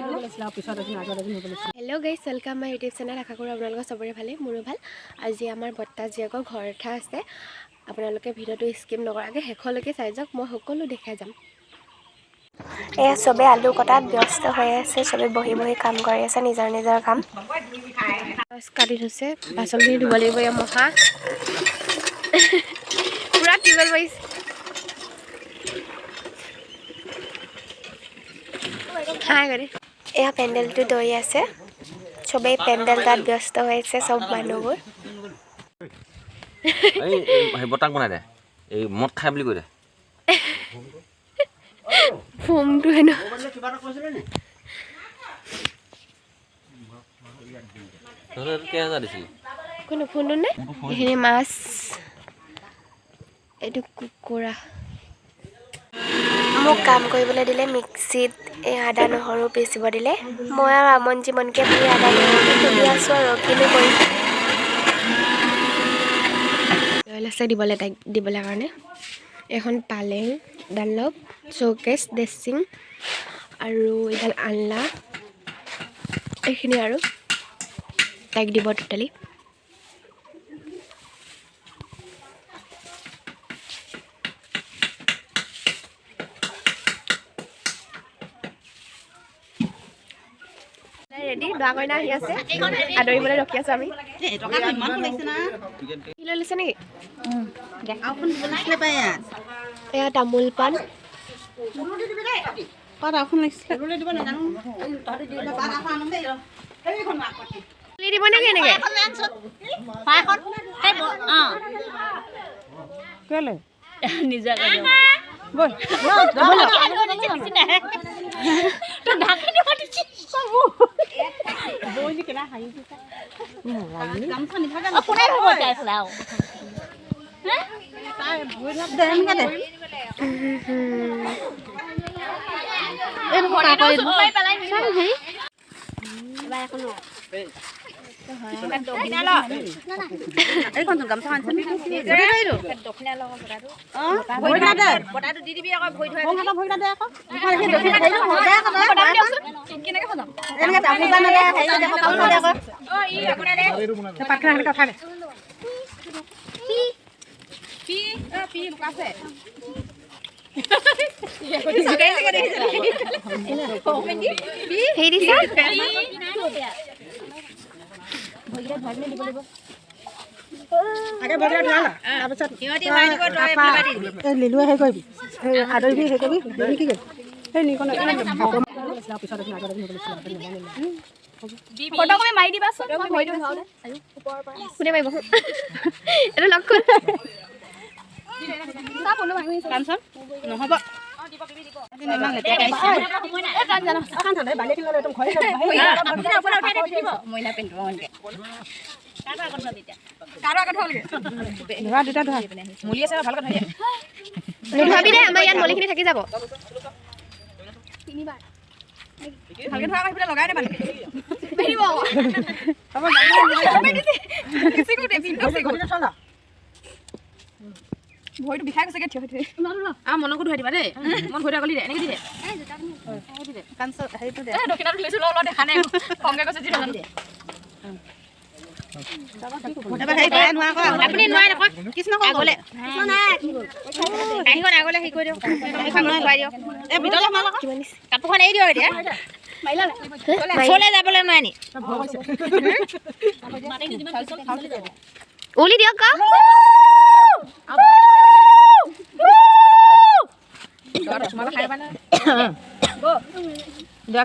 Hello guys, welcome my YouTube channel. আশা কৰোঁ আপোনালোকৰ চবৰে ভালেই, মোৰো ভাল। আজি আমাৰ বৰ্তা জীয়েকৰ ঘৰ উঠা আছে। আপোনালোকে ভিডিঅ'টো স্কিপ নকৰাকৈ শেষলৈকে চাই যাওক, মই সকলো দেখাই যাম। এয়া চবে আলু কটাত ব্যস্ত হৈ আছে, চবে বহি বহি কাম কৰি আছে নিজৰ নিজৰ কাম। মাছ কাটি থৈছে, বাচনখিনি ধুব লাগিব। এয়া মহা পূৰা টিউবৱেল মাৰিছে। হাই কৰি এয়া পেণ্ডেলটো দৌৰি আছে, চবেই পেণ্ডেল তাত ব্যস্ত হৈ আছে, চব মানুহবোৰ। এই এই বতাক বনাই দে, এই মদ খাই বুলি কৈ দে। ফোমটো হেনো তহঁতে এইটো কেইহাজাৰ দিছিলি? কোনো ফোনটো নে? এইখিনি মাছ, এইটো কুকুৰা। মোক কাম কৰিবলৈ দিলে, মিক্সিত এই আদা নহৰু পিচিব দিলে। মই আৰু আমন জীৱনকৈ বহি আদা নহৰু তুলি আছোঁ আৰু কিনো কৰিম। লৈ আছে দিবলৈ তাইক দিবলৈ কাৰণে এখন পালেং, ডানলপ, শ্ব'কেছ, ড্ৰেছিং আৰু এইডাল আলনা, এইখিনি আৰু তাইক দিব টোটেলি। ৰেডি, দৰা কইনা আহি আছে, আদৰিবলৈ ৰখি আছোঁ আমি। কি লৈ লৈছে নেকি? এয়া তামোল পাণ। খুলি দিব নেকি এনেকে? হেৰি দিছা? কোনে মাৰিব? এইটো লগ কোন? নুধুৱাবি দেই, আমাৰ ইয়াত মলিখিনি থাকি যাব। ভৰিটো বিষাই গৈছেগে থিয় থিয়। মনকো ধুৱাই দিবা দেই, মন ভৰি আগলি দে, এনেকে দি দে। দক্ষিণাটো লৈছো, ল ল, দেখা নাই, কমকে কৈছে যি নাজানো। আপুনি নোৱাৰে নকয়, আগলে কাঁহীখন আগলে হেৰি কৰি দিয়ক, ধুৱাই দিয়ক। কাপোৰখন এৰি দিয়ক, এতিয়া ওচৰলৈ যাবলৈ নোৱাৰে নি? উলি দিয়ক।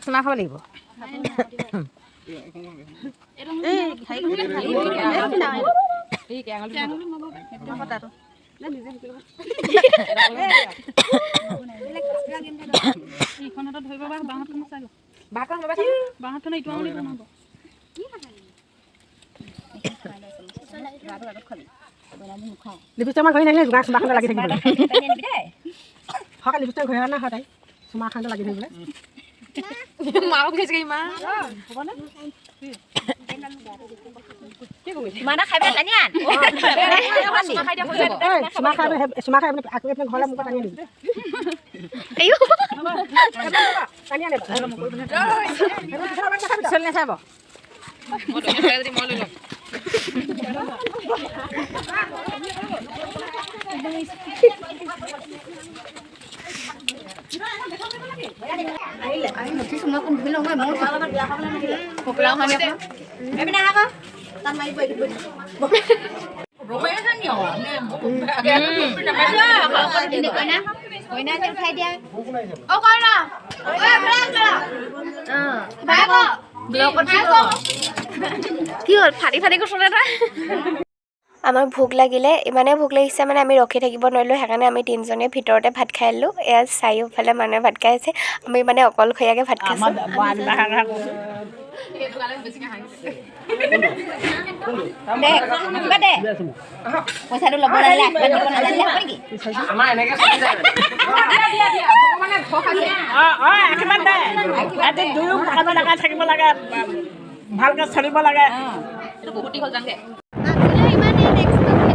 চুমা খাব লাগিব। লিপষ্টিক আমাৰ ঘঁহি নাহিলে চুমাখনতে লাগি থাকিব। সদায় লিপষ্টিক ঘঁহি না, সদায় চুমাখনতে লাগি থাকিব। চুমা খাই চুমা খাই আকৌ এইপিনে ঘৰলৈ মোক টানি আনিবি। নাচাব। কি হ'ল, ফাটি ফাটি গৈছ নে তই? আমাৰ ভোক লাগিলে, ইমানেই ভোক লাগিছে মানে আমি ৰখি থাকিব নোৱাৰিলোঁ। সেইকাৰণে আমি তিনিজনীয়ে ভিতৰতে ভাত খাই ল'লোঁ। এয়া চাৰিওফালে মানুহে ভাত খাই আছে, আমি মানে অকলশৰীয়াকৈ ভাত খাইছোঁ। দে কিবা দে, পইচাটো ল'ব নাজানিলে, আশীৰ্বাদ দিব নাজানিলে হ'ব নেকি? অঁ, আশীৰ্বাদ দে। ৰাতি দুয়ো কামে লগাই থাকিব লাগে, ভালকৈ চলিব লাগে। আজিলৈ ইমানেই, নেক্সট।